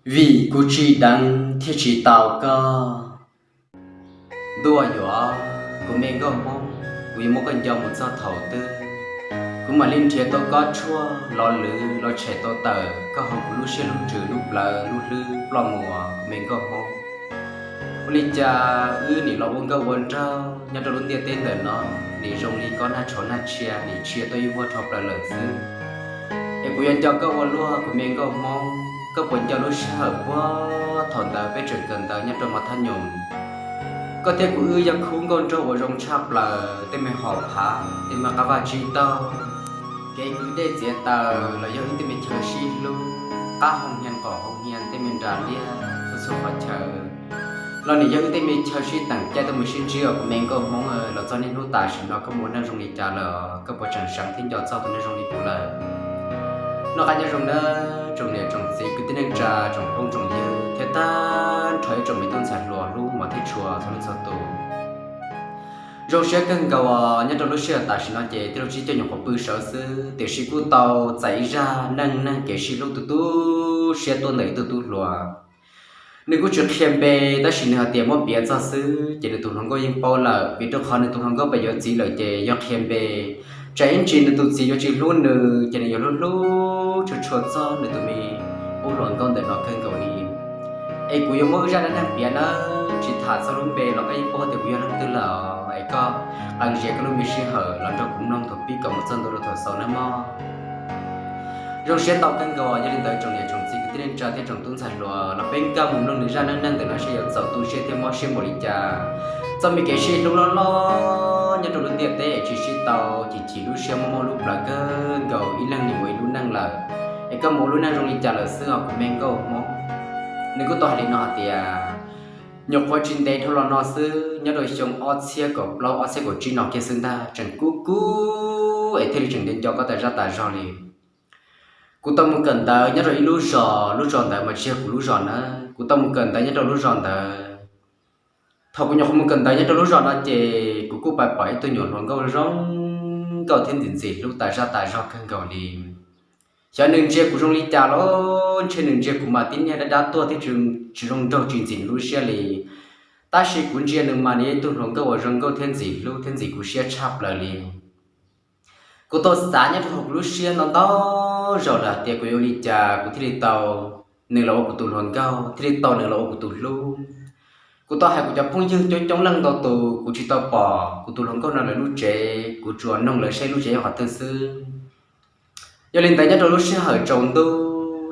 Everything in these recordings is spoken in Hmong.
Vim kuv tsis deev thiaj tsis tau koj. Ntuj yuav, kuv me nkauj Hmoob, kuv yuav muab koj nco mus txog thaum twg? Kuv mam li nrhiav tau koj tshuaj los lwv los tshem tau tawm koj hauv kuv lub siab lub ntsws lub plawv lub hlwb ploj mus, kuv me nkauj Hmoob. Ua li cas wb nim los ua nkauj ua nraug nyob rau lub ntiaj teb ntawm no, nim zoo li koj nag tshauv nag tshia, nim tshia tuaj ib vuag rho plaws lawm xwb. Es kuv yuav nco koj ua luaj, kuv me nkauj Hmoob, koj puas nco lub sij hawm puag thaum ntawd peb tseem kawm ntawv nyob rau mos thab nyoos? Koj thiab kuv wb yog khub nkauj nraug uas zoo tshaj plaws, tej me hom phav, tej me qab vaj tsib taug, kev kwv dej txiav taws los yog wb tej me chaw sib hlub, qab hoo hia nqom hoo hia tej me nras liaj txhua txhua qhov chaw los nim yog wb tej me chaw sib teem caij tuaj mus sib ntsib os, kuv me nkauj Hmoob. Los txog niaj hnub tam sim no koj mus ua neej zoo li cas lawm? Koj puas tseem seev thiab nco txog tus neeg zoo li kuv lawm? Noj qab nyob zoo nawb tsoom niam tsoom txiv kwv tij neej tsa tsoom phooj tsoom ywg thiab tag nrho ib tsoom me tub ntxhais hluas hlub mos thiab tshua txhua leej txhua tus. Zoo siab kawg nkaus os, nyob rau lub sij hawm tam sim no ces tij laug tsib caug nyuam qhuav pw sawv xwb, tiam sis kuj tau txais ib zaj neej neeg kev sib hlub tu tu siab tuaj ntawm ib tug tub hluas. Nws kuj tsis qhia npe, tab sis nws hais tias muab piav txog xwb ces nws tus hluas nkauj yeej paub lawm, vim rau qhov nws tus hluas nkauj pem yuav txiv lawm ces yog qhia npe, tsam ib ntsis nws tus txiv yuav tsis hlub nws ces nws yuav hlub hlub tshua tshua txog nws tus me ub hluas nkauj ntawm no kawg nkaus li. Es kuv yuav muab wb zaj dab neeg piav nawb, tsis tham txog lub npe los koj yeej paub tias kuv yog leej twg lawm, es koj qee zias koj lub me sij hawm los nrog kuv mloog thaum pib kom mus txog ntua rau thaum xaus nawb mog. Zoo siab ntau kawg nkaus, yog li ntawd tsoom niam tsoom txiv kwv tij neej tsa thiab tsoom tub ntxhais hluas, los peb nkag mus mloog nws zaj neej neeg ntawm no seb yuav txaus tu siab thiab mob siab npaum li cas. Txoj me kev sib hlub loj loj nyob rau lub ntiaj teb es tsis sib tau, chim chim lub siab mob mob lub plawv kawg nkaus, ib leeg nim ua ib lub neej lawm. Es koj mus ua lub neej zoo li cas lawm xwb os kuv me nkauj Hmoob? Nws kuj tau hais li no hais tias, nyuam qhuav tsis ntev dhau los no xwb, nyob rau xyoo ob txhiab kaum plaub ob txhiab kaum tsib no kiag xwb ntag, tseem kub kub es thiaj li tseem nco nco koj tas zaj tas zog li. Kuv tau mus kawm ntawv nyob rau ib lub zos, lub zos ntawd mas tsis yog kuv lub zos na. Kuv tau mus kawm ntawv nyob rau lub zos ntawd. Thaum kuv nyuam qhuav mus kawm ntawv nyob rau lub zos no ces kuv kuj pais pom ib tug nyuam hluas nkauj zoo nkauj thiab ntxim ntxim hlub tas zaj tas zog kawg nkaus li. Xyov nws ntsia kuv zoo li cas los ntshe nws ntsia kuv mas tib niag dab dab tuag thiab tsis zoo nraug tsis ntxim nws lub siab li. Tab sis kuv ntsia nws mas nws yog ib tug hluas nkauj uas zoo nkauj thiab ntxim hlub thiab ntxim kuv siab tshaj plaws li. Kuv tau xav nyob rau hauv kuv lub siab ntau ntau zaus lawm hais tias kuv yuav ua li cas kuv thiaj li tau nws los ua kuv tus hluas nkauj, thiaj li tau nws los ua kuv tus hlub. Kuv tau hais kuv cov phooj ywg coob coob leej ntau tus, kuv tsis tau pom kuv tus hluas nkauj no lawv lub tsev, kuv tsuas noog lawv saib lub tsev yog qhov twg xwb. Yog li ntawd nyob rau lub sij hawm tsaus ntuj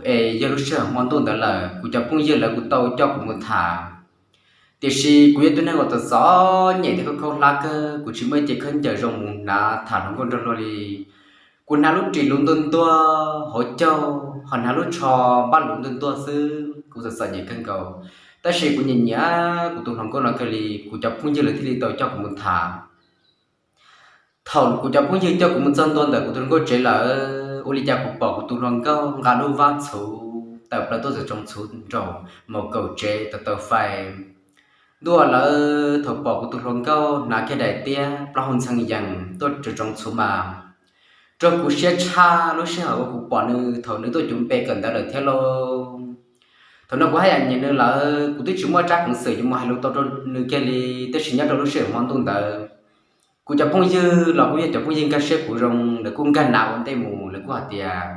es yog lub sij hawm hmo ntuj ntawd lawm, kuv cov phooj ywg lawv kuj tau coj kuv mus tham. Tiam sis kuv yog tus neeg uas txom txom nyem thiab khaub khaub hlab kawg, kuv tsis muaj ib ce khaub ncaws zoo mus hnav tham hluas nkauj nrog luag li. Kuv hnav lub ris luv ntuag ntuag hauv caug, ho hnav lub tsho npab luv ntuag ntuag xwb, kuv txom txom nyem kawg nkaus. Tab sis kuv nyiam nyiam kuv tus hluas nkauj no kawg li, kuv cov phooj ywg lawv thiaj li tau coj kuv mus tham. Thaum kuv cov phooj ywg coj kuv mus txog ntua ntawm kuv tus hluas nkauj tsev lawm, ua li cas kuv pom kuv tus hluas nkauj nqa lub vab txhuv tawm plaws tuaj txawm tsoov txhuv nraum maus kaum tsev tawm tawm fais. Ntuj lawm, thaum pom kuv tus hluas nkauj hnav kiag daim tiab plaub hau ntxhee yees tuaj tsoov tsoov txhuv mas raug kuv siab tshaj lub sij hawm uas kuv pom nws thaum nws tuaj cuv npe kawm ntawv lawm thiab lauj. Thaum no kuv haj yam nyiam nws lawm, kuv twb tsis muaj tsab peev xwm yuav mus hais lus tau rau nws kiag li, tab sis nyob rau lub sij hawm hmo ntuj ntawd, kuv cov phooj ywg los kuj yog cov phooj ywg nkag siab kuv zoo, lawv kuj nkag nav ua ntej mus, lawv kuj hais tias,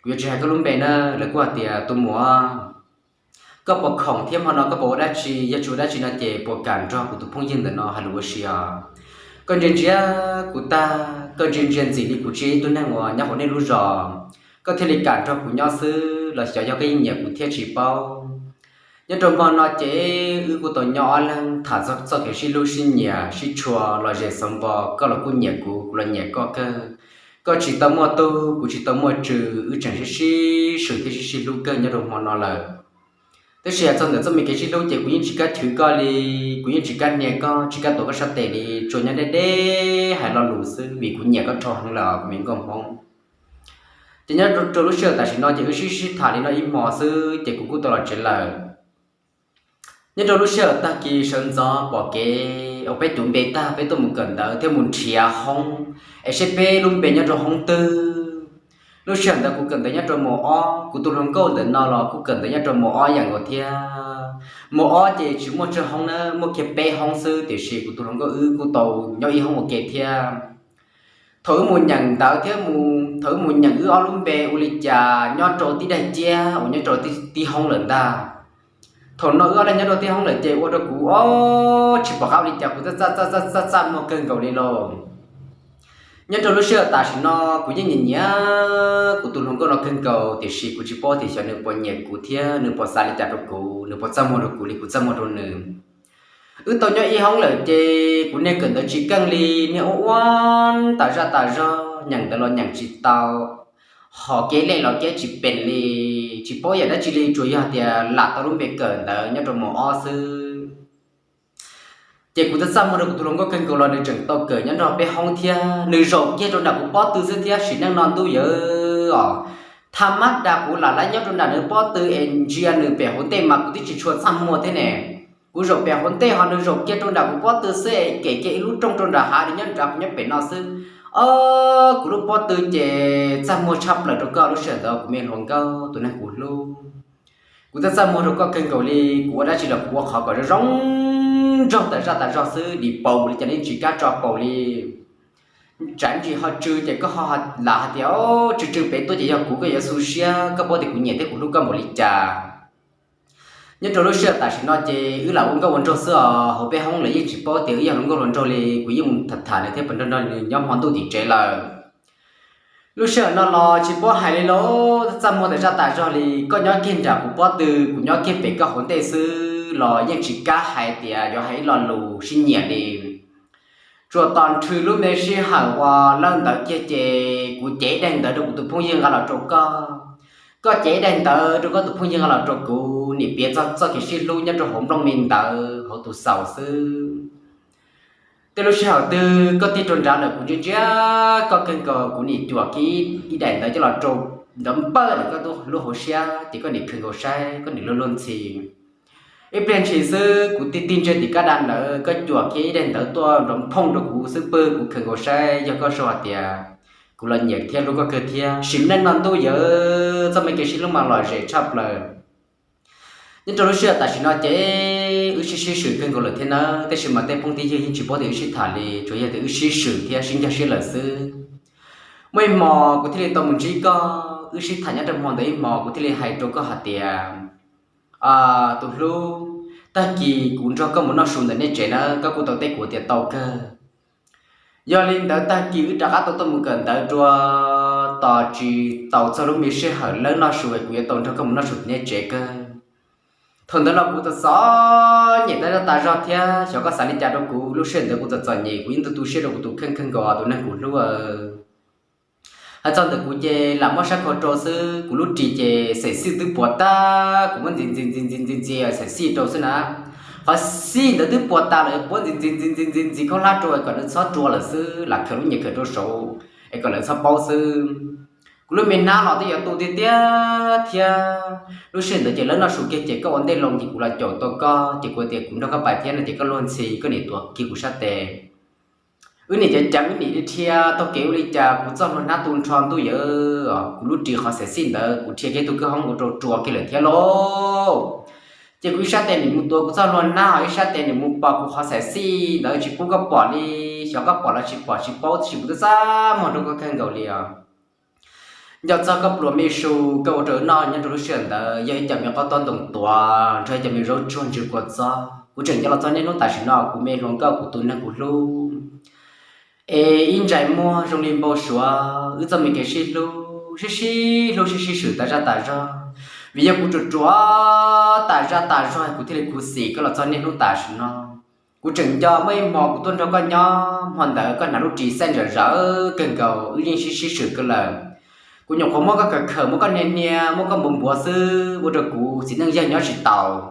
kuv yuav tsis hais koj lub npe na, lawv kuj hais tias, tus muam, koj puas khoom thiab hmo no koj puas ua dab tsi? Yog tsis ua dab tsi no ces puas kam nrog kuv tus phooj ywg ntawm no hais lus ua si os? Koj ntsia ntsia kuv tag, koj ntsia ntsia ntxim li kuv tsis yog ib tug neeg uas nyob hauv nej lub zos, koj thiaj li kam nrog kuv nyob xwb los xyov yog koj yeej nyiam kuv thiab tsis paub. Nyob rau hmo no ces wb kuj tau nyob ob leeg tham txog txoj kev sib hlub sib nyiam sib tshua los zem xauv npo, koj los kuj nyiam kuv, kuv los nyiam koj kawg. Koj tsis tau muaj tug, kuv tsis tau muaj tswv, wb tseem sib sib swm thiab sib sib hlub kawg nyob rau hmo no lawm. Tab sis hais txog ntawm txoj me kev sib hlub ces kuv yeej tsis kam chwv koj li, kuv yeej tsis kam hnia koj, tsis kam tuav koj sab tes li, tsuas nyob deb deb hais lo lus xwb vim kuv nyiam koj dhau heev lawm kuv me nkauj Hmoob. Ces nyob rau lub sij hawm tam sim no ces wb sib sib tham li no ib hmo xwb ces kuv kuj tau los tsev lawm. Nyob rau lub sij hawm tag kis sawv ntxov pom kev uas peb cuv npe tag peb tuaj mus kawm ntawv thiab mus nrhiav hoob es seb peb lub npe nyob rau hoob twg. Lub sij hawm ntawd kuv kawm ntawv nyob rau mos ob, kuv tus hluas nkauj ntawm no los kuj kawm ntawv nyob rau mos ob yam nkaus thiab. Mos ob ces tsis muaj tsawg hoob na, muaj kiag peb hoob xwb, tiam sis kuv tus hluas nkauj wb kuj tau nyob ib hoob ua ke thiab. Thaum wb mus nyeem ntawv thiab mus, thaum wb mus nyeem wb ob lub npe ua li cas nyob rau tib daim ciab uas nyob rau tib hoob lawm ntag. Thaum no wb ob leeg nyob rau tib hoob lawm ces ua rau kuv ob tsis pom qab ua li cas, kuv txaj txaj txaj txaj muag kawg nkaus li lauj. Nyob rau lub sij hawm tam sim no kuv yeej nyiam nyiam kuv tus hluas nkauj no kawg nkaus, tiam sis kuv tsis paub tias xyov nws puas nyiam kuv thiab nws puas xav li cas rau kuv, nws puas txaj muag rau kuv li kuv txaj muag rau nws. Wb tau nyob ib hoob lawm ces kuv niag kawm ntawv tsis keej li, niag ua ua tas zaj tas zog, nyeem ntawv los nyeem tsis tau, hos kev lej los kev tsis peem li, tsis paub yam dab tsi li, tsuas yog tias lam tau lub npe kawm ntawv nyob rau mos ob xwb. Ces kuv txaj txaj muag rau kuv tus hluas nkauj kawg nkaus los nws tseem tau kawm nyob nrog peb hoob thiab, nws zaum kiag rau nram kuv pob tw xwb thiab, sim neej no ntuj yawg os. Tha mab das kuv lam lawv nyob rau nram nws pob tw es ntsia nws pem hauv ntej mas kuv twb tsis tshua txaj muag thiab ne. Kuv zaum pem hauv ntej ho nws zaum kiag rau nram kuv pob tw xwb es kem kiag ib lub rooj rau nram hav, nws nyob nrad kuv nyob pem no xwb. Ob, kuv lub pob tw ces txaj muag tshaj plaws rau koj lub sij hawm ntawd kuv me hluas nkauj tus neeg kuv hlub. Kuv txaj txaj muag rau koj kawg nkaus li, kuv ua dab tsi los kuv ua qhov kom zoo zoo nraug tas zaj tas zog xwb, dim paus mus li cas li tsis kam tso paus li. Tsam ntsis ho tsw ces koj ho lam hais tias tsw tsw pem tuaj ces yog kuv, koj yuav xu siab, koj paub tias kuv nyiam thiab kuv hlub koj npaum li cas. Nyob rau lub sij hawm tam sim no ces wb lam ua nkauj ua nraug xwb os, hauv peb hoob lawv yeej tsis paub tias wb yog hluas nkauj hluas nraug li, kuv yeej mus tham tham nws thiab pab nrog nrog nws nyob hmo ntuj tim tsev lawm. Lub sij hawm no los tsis paub hais li lauj, txaj muag tas zaj tas zog li, koj nyob kiag nram kuv pob tw, kuv nyob kiag pem koj hauv ntej xwb los yeej tsis kam hais tias yuav hais ib lo lus sib nyiam li. Tsuas tos nrhw lub me sij hawm uas lawb ntawv kiag ces kuv cev daim ntawv rau kuv tus phooj ywg nqa los rau koj, koj cev daim ntawv rau koj tus phooj ywg nqa los rau kuv, nim piav txog txoj kev sib hlub nyob rau hauv nplooj me ntawv hauv tus xaus xwb. Tej lub sij hawm twg koj tig rau nrad lawm kuv ntsia ntsia koj kawg nkaus, kuv nim cuam kiag ib daim ntawv coj los rau nrov npawj ntawm koj lub hauv siab ces koj nim khwv nkaus saib, koj nim luag luag ntxhi. Ib pliag ntshis xwb kuv tig tig ntsia tim kab da ntawd, koj cuam kiag ib daim ntawv tuaj nrov nphooj rau kuv xwb pwg, kuv khwv nkaus saib yog koj sau hais tias, kuv los nyiam thiab hlub koj kawg thiab, sim neej no ntuj yawg, txoj me kev sib hlub mas lom zem tshaj plaws. Nyob rau lub sij hawm tam sim no ces wb sib sib swm kawg nkaus lawm thiab nawb, tab sis mas tej phooj tej ywg yeej tsis paub tias wb sib tham li, tsuas yog tias wb sib swm thiab sib ncog siab lawm xwb. Muaj ib hmo kuv thiaj li tau mus ntsib koj, wb sib tham nyob rau hmo ntawd ib hmo kuv thiaj li hais rau koj hais tias, tus hlub, tag kis kuv nrog koj mus noj su ntawm nej tsev na, koj kuj tau teb kuv tias tau kawg. Yog li ntawd tag kis wb rov qab tau tuaj mus kawm ntawv dua, tos tsis tau txog lub me sij hawm lawb noj su es kuv yuav tau nrog koj mus noj su tim nej tsev kawg. Thaum ntawd los kuv txom txom nyem tas zog tas zog thiab, xyov koj xav li cas rau kuv, lub sij hawm ntawd kuv txom txom nyem, kuv yeej tu tu siab rau kuv tus kheej kheej nkaus tus neeg kuv hlub. Hais txog ntawm kuv ces lam muab sab khau rau xwb, kuv lub ris ces xeem xij twb puas tag, kuv muab ntxiv ntxiv ntxiv ntxiv ntxiv ntxiv xeem xij rau xwb na. Qhov xij ntawd twb puas tas lawm, kuv muab ntxiv ntxiv ntxiv ntxiv ntxiv ntxiv khaub hlab rau kom nws txhob rua lawm xwb, lam khaws lub nyias khaws rau saud es kom lawv txhob paub xwb. Kuv lub me hnab los twb yuav tu tiag tiag thiab. Lub sij hawm ntawd ces lawb noj su kiag ces koj ua ntej loo ces kuv los caum tau koj, ces kuv tias kuv nrog koj pais thiab no ces koj luag ntxhi koj nim tuav kiag kuv sab tes. Wb nim ceev ceev wb nim dhia dhia taug kev ua li cas kuv txoj hlua hnab tu nrho ntuj yawg, kuv lub ris qhov xeem xij ntawd kuv dhia kiag tus kwj hoob ua rau rua kiag lawm thiab lauj. Ces kuv ib sab tes nim mus tuav kuv txoj hlua hnab, ho ib sab tes nim mus pom kuv qhov xeem xij ntawd, tsis pub koj pom li, xyov koj pom los tsis pom tsis paub, tab sis kuv twb txaj muag rau koj kawg nkaus li os. Nco txog koj pluas me su koj ua rau wb noj nyob rau lub sij hawm ntawd yog ib co me qaub taub ntoo tuav nrog ib co me zaub tsuag ntsws kua txob. Kuv tseem nco los txog niaj hnub tam sim no kuv me hluas nkauj kuv tus neeg kuv hlub, es ib ntsais muag zoo li npau suav wb txoj me kev sib hlub sib sib hlub sib sib swm tas zaj tas zog. Vim yog kuv ruam ruam tas zaj tas zog kuv thiaj li khuv xim koj los txog niaj hnub tam sim no. Kuv tseem nco muaj ib hmo kuv tuaj nrog koj nyob, hmo ntawd koj hnav lub ris xaij ntsawm zawv kawg nkaus, wb yeej sib sib swm kawg lawm. Kuv nyuam qhuav muab koj khaws khaws, muab koj hnia hnia, muab koj npuav npuav xwb ua rau kuv txiv neej yawg nyob tsis taus.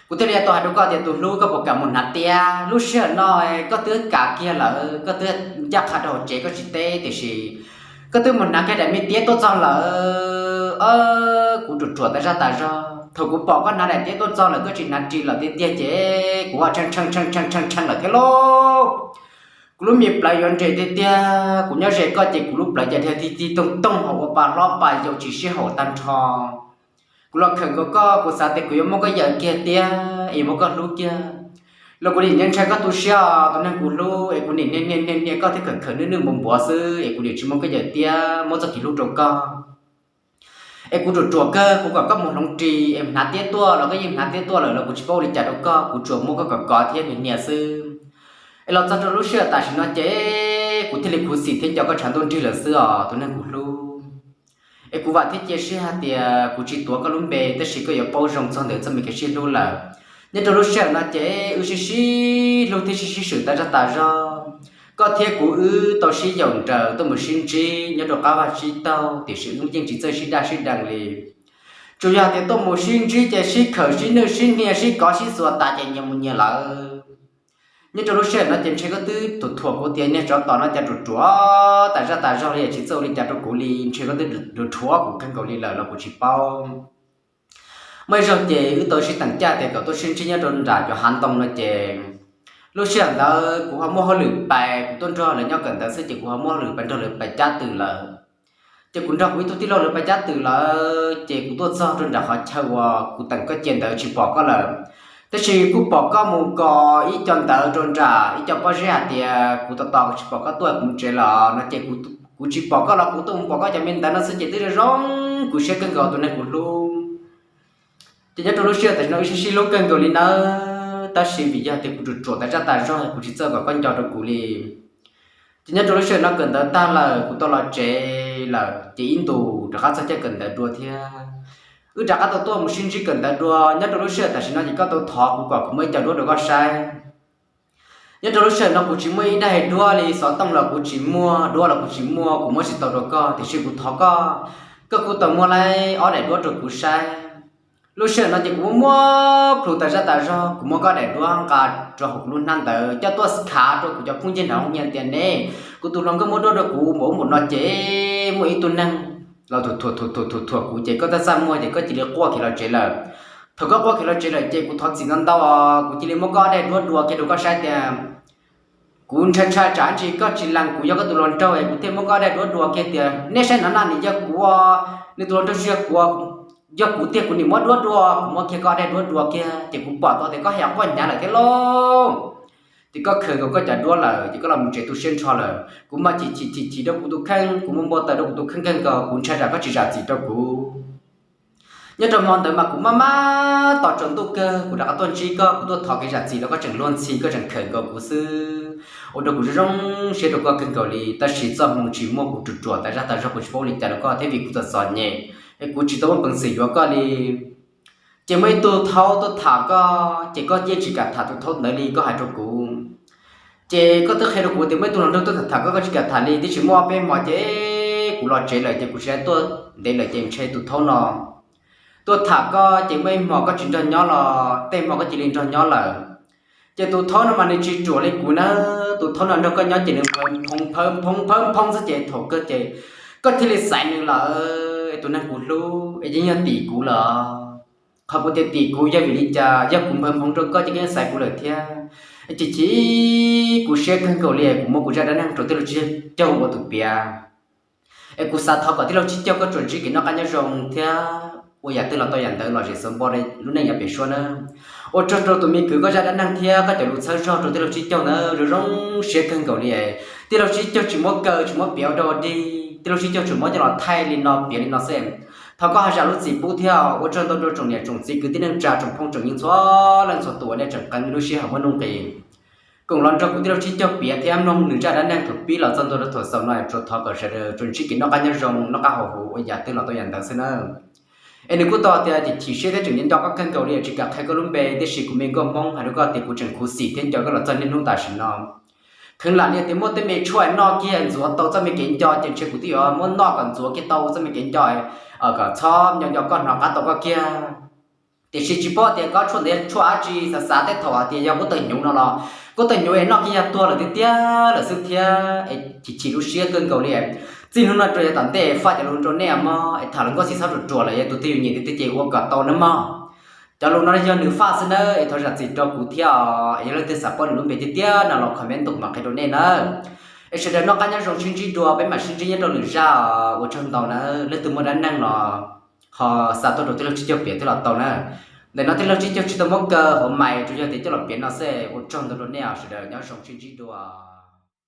Kuv thiaj li tau hais rau koj tias tus hlub, koj puas kam mus hnav tiab? Lub sij hawm no koj twb kam kiag lawm, koj twb ncaj qha rau hauv tsev koj tsis teb, tiam sis koj twb mus hnav kiag daim me tiab tuaj txog lawm. Kuv ruam ruam tas zaj tas zog, thaum kuv pom koj hnav daim tiab tuaj txog lawm koj tsis hnav ris lawm tiag tiag ces kuv ho tshee tshee tshee tshee tshee lawm thiab lauj. Kuv lub me plawv yuav nres tiag tiag, kuv nyob ze koj ces kuv lub plawv cas dhia tig tig toog toog ho ua pa hlob pa yau tsis sib haum tag nrho. Kuv los khawm nkaus koj, kuv xav tias kuv yuav muab koj yawm kiag tiag es muab koj hlub kiag los kuv nim ntshai ntshai koj tu siab os tus neeg kuv hlub, es kuv nim niaj niaj niaj niaj koj thiab khawm khawm nwj nwj npuav npuav xwb es kuv nim tsis muab koj yawm tiag, muab txoj kev hlub rau koj. Es kuv ruam ruam kawg, kuv kom koj mus hloov ris es hnav tiab tuaj los koj yeej hnav tiab tuaj lawm los kuv tsis paub ua li cas rau koj, kuv tsuas muab koj kom kov thiab nias nias xwb. Es los txog rau lub sij hawm tam sim no ces kuv thiaj li khuv xim thiab nco koj tshav ntuj nrig lawm xwb os tus neeg kuv hlub. Es kuv vam thiab cia siab hais tias kuv tsis tuav koj lub npe tab sis koj yuav paub zoo txog ntawm txoj me kev sib hlub lawm. Nyob rau lub sij hawm no ces wb sib sib hlub thiab sib sib swm tas zaj tas zog. Koj thiab kuv wb tau sib yaum nrawm tuaj mus sib ntsib nyob rau qab vaj tsib taug, tiam sis wb yeej tsis txawj sib daj sib deev li. Tsuas yog tias tuaj mus sib ntsib ces sib khawm sib nwj sib hnia sib kov sib xuas tas ces nyias mus nyias lawm. Nyob rau lub sij hawm no ces ntshe koj twb thuam thuam kuv tias niag tsov tom no cas ruam ruam tas zaj tas zog li, tsis txawj ua li cas rau kuv li, ntshe koj twb ruam ruam kuv kawg nkaus li lawm los kuv tsis paub. Muaj ib zaug ces wb tau sib teem caij tias kom tuaj sib ntsib nyob rau nram cov hav ntoo no ces lub sij hawm ntawd kuv ho muaj hauj lwm pais, kuv tuaj nrog lawv nyob kawm ntawv xwb ces kuv ho muaj hauj lwm pais nrog lawv pais cab tws lawm. Ces kuv nrog kuv ib tug tij laug lawv pais cab tws lawm ces kuv tuaj txog rau nram qhov chaw uas kuv teem koj cia ntawd tsis pom koj lawm. Tab sis kuj pom koj mus kos ib co ntawv rau nram ib co pob zeb hais tias kuv tos tos kuv tsis pom koj tuaj kuv mus tsev lawm no ces kuv tsis pom koj los kuv tuaj mus pom koj cov me ntawv no xwb ces twb zoo zoo kuv siab kawg nkaus tus neeg kuv hlub. Ces nyob rau lub sij hawm tam sim no wb sib sib hlub kawg nkaus li nawb, tab sis vim yog tias kuv ruam ruam tas zaj tas zog kuv tsis txawj kom koj nco rau kuv li. Ces nyob rau lub sij hawm no kawm ntawv tag lawm kuv tau los tsev lawm ces ib ntus rov qab txog caij kawm ntawv dua thiab. Wb rov qab tau tuaj mus sib ntsib kawm ntawv dua, nyob rau lub sij hawm tam sim no ces koj tau thov kuv kom kuv muab ib co duab rau koj saib. Nyob rau lub sij hawm no kuv tsis muaj ib daim duab li, xov tooj los kuv tsis muaj, duab los kuv tsis muaj, kuv muab tsis tau rau koj, tiam sis kuv thov koj, koj kuj tau muab laib ob daim duab rau kuv saib. Lub sij hawm no ces kuv muab muab plhus tas zaj tas zog, kuv muab koj daim duab nqa rau hauv kuv lub hnab ntawd coj tuaj khav rau kuv cov phooj ywg nram hoo nyiaj tias ne, kuv tus hluas nkauj muab duab rau kuv npaum ub npaum no ces muaj ib tug neeg los thuam thuam thuam thuam thuam kuv ces koj txaj txaj muag ces koj cia li quaj khiav los tsev lawm. Thaum koj quaj khiav los tsev lawm ces kuv thov txim ntau ntau, kuv cia li muab koj ob daim duab dua kiag rau koj saib tias kuv ntshai ntshai tsam ntsis koj tsis lees kuv yog koj tus hluas nraug es kuv thiaj muab koj ob daim duab dua kiag tias nej saib no na, nws yog kuv, nws tus hluas nraug tsis yog kuv, yog kuv tiag kuv nim muab duab dua, kuv muab kiag koj ob daim duab dua kiag ces kuv pom tau tias koj haj yam quaj hnyav lawm thiab lauj. Ces koj khaws nkaus koj cov duab lawm ces koj los mus tsev tu siab nrho lawm. Kuv mas chim chim chim chim rau kuv tus kheej, kuv mas npau taws rau kuv tus kheej kawg nkaus, kuv ntshai tsam koj tsis zam txim rau kuv. Nyob rau hmo ntawd mas kuv maj maj tos tsaus ntuj kawg kuv rov qab tuaj ntsib koj, kuv tuaj thov kev zam txim los koj tseem luag ntxhi, koj tseem khawm nkaus kuv xwb, ua rau kuv zoo zoo siab rau koj kawg nkaus li. Tab sis txoj hmoo tsis muaj, kuv ruam ruam tas zaj tas zog, kuv tsis paub ua li cas rau koj thiab vim kuv txom txom nyem es kuv tsis tau muaj peev xwm yuav koj li. Ces muaj ib tug thaub tuaj tham koj ces koj yeej tsis kam tham tus thaub ntawd li, koj hais rau kuv. Ces koj twb qhia rau kuv tias muaj ib tug hluas nraug tuaj tham tham koj, koj tsis kam tham li. Tiam sis muaj ob peb hmo ces kuv los tsev lawm ces kuv tsis tuaj ntev lawm ces ntshe tus thaub no tuaj tham koj ces muaj ib hmo koj tsis nrog nyob los tej hmo koj cia li nrog nyob lawm. Ces tus thaub no mas nws tsis ruam li kuv na, tus thaub no nrog koj nyob ces nws phawv phoo phawv phoo phawv phoo xwb ces thaum kawg ces koj thiaj li xaiv nws lawm. Tus neeg kuv hlub es yeej yog tim kuv lawm. Qhov kuv tias tim kuv yog vim li cas? Yog kuv nphawv hmoov rau koj ces koj yeej xaiv kuv lawm thiab. Ces chim kuv siab kawg nkaus li, kuv muab kuv zaj dab neeg rau tij laug Tsib Caug ua tus piav. Es kuv xav thov kom tij laug Tsib Caug koj tsuas ntsib kev noj qab nyob zoo thiab ua yam twg los tau yam ntawd, lom zem xov npo lub neej yav pem suab nawb. Ua tsaug rau tus me kwv koj zaj dab neeg thiab koj cov lus txhawb zog rau tij laug Tsib Caug nawb, zoo zoo siab kawg nkaus li. Tij laug Tsib Caug tsis muab kaw tsis muab piav ua dog dig, tij laug Tsib Caug tsuas muab coj los thaij li no piav li no xwb. Thov koj ho zam lub txim pub thiab. Ua tsaug ntau rau tsoom niam tsoom txiv kwv tij neej tsa tsoom phooj tsoom ywg txhua leej txhua tus uas nej tseem qee lub sij hawm muaj nuj nqis koom los nrog kuv tij laug Tsib Caug piav thiab mloog nws zaj dab neeg thaum pib los txog ntua rau thaum xaus no. Tsuas thov kom sawv daws tsuas ntsib kev noj qab nyob zoo, noj qab haus huv ua yam twg los tau yam ntawd xwb nawb. Es nws kuj tau tias chim siab thiab tseem nco nco koj kawg nkaus li, tsis kam qhia koj lub npe, tiam sis kuv me nkauj Hmoob hais rau koj tias kuv tseem khuv xim thiab nco koj los txog niaj hnub tam sim no. Kheev lam li tias muab tej me tshuaj noj kiag ntxuav tau txoj me kev nco ces ntshe kuv twb yuav muab noj kom ntxuav kiag tau txoj me kev nco kom txhob nco nco koj, hnov qab tau koj kiag. Tiam sis tsis paub tias koj tshuaj ntawd tshuaj dab tsi, xav xav tej thaum hais tias yog kuv tawg hnyuv no los kuv tawg hnyuv es noj kiag yog tuag lawm tiag tiag lawm xwb thiab. Es chim chim lub siab kawg nkaus li. Txij hnub no rau yav tom ntej faj cov lus rau nej mog, es tham hluas nkauj txij txhob ruam ruam lawm, yog tus twg yus nyiam tiag tiag ces ua kom tau nawb mog. Cov lus no yog nws faj xwb nawb, es thov zam txim rau kuv thiab os. Es yog leej twg xav paub nws lub npe tiag tiag no los comment tuaj kuv mam qhia rau nej nawb. Es sawv daws noj qab nyob zoo, sib ntsib dua, peb mam sib ntsib nyob rau lwm zaj os. Ua tsaug ntau nawb. Leej twg muaj dab neeg los ho xa tuaj rau tij laug Tsib Caug piav thiab los tau nawb. Ntawm no tij laug Tsib Caug tsis tau muab kaw hauv mais, tsuas yog tias coj los piav no xwb. Ua tsaug ntau rau nej os, sawv daws nyob zoo sib ntsib dua.